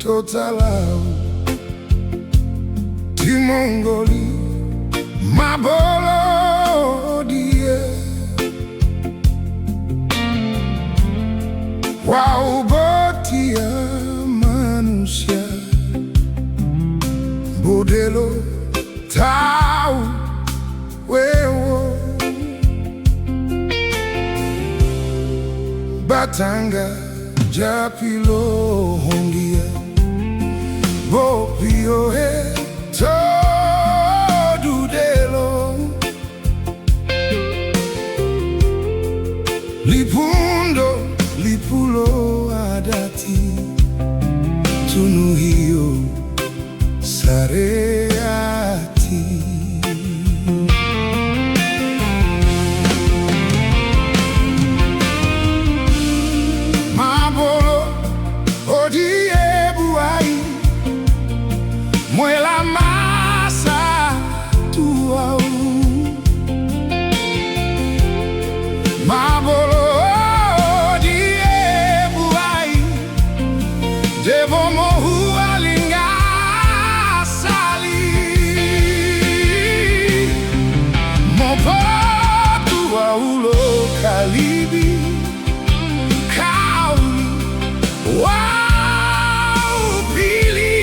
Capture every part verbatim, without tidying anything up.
Totalau, timongoli ma bolo odiye, wau botiya manusiya, bo delo tawu wewo. Batanga ja pilohonggiya, bo piyohe to dudelo. Lipundo lipulo adati, tunuhiyo sareyati. Ma bolo odiye buwayi, moela masa tuwawu. Ma bolo odiye buwayi, debo mohuwalinga sali. Mopotuwawu lo kalibi, kawuli wawu pili.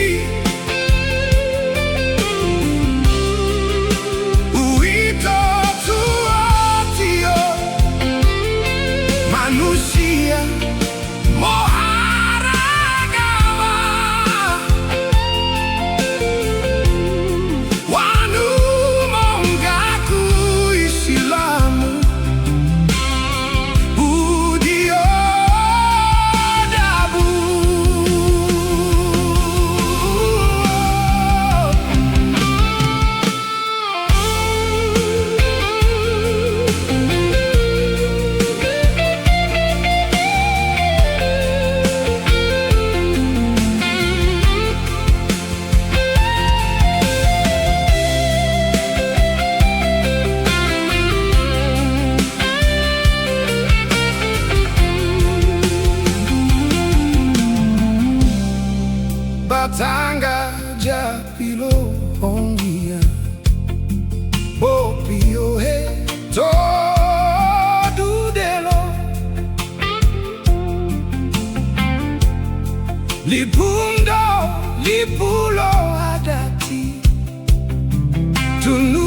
Uwito tuwotiyo manusiya moharagawa, wanu monggaku Isilamu, budiyo dabu. Batanga ja pilohonggiya, bo piyohe to dudelo. Lipundo lipulo adati, tunu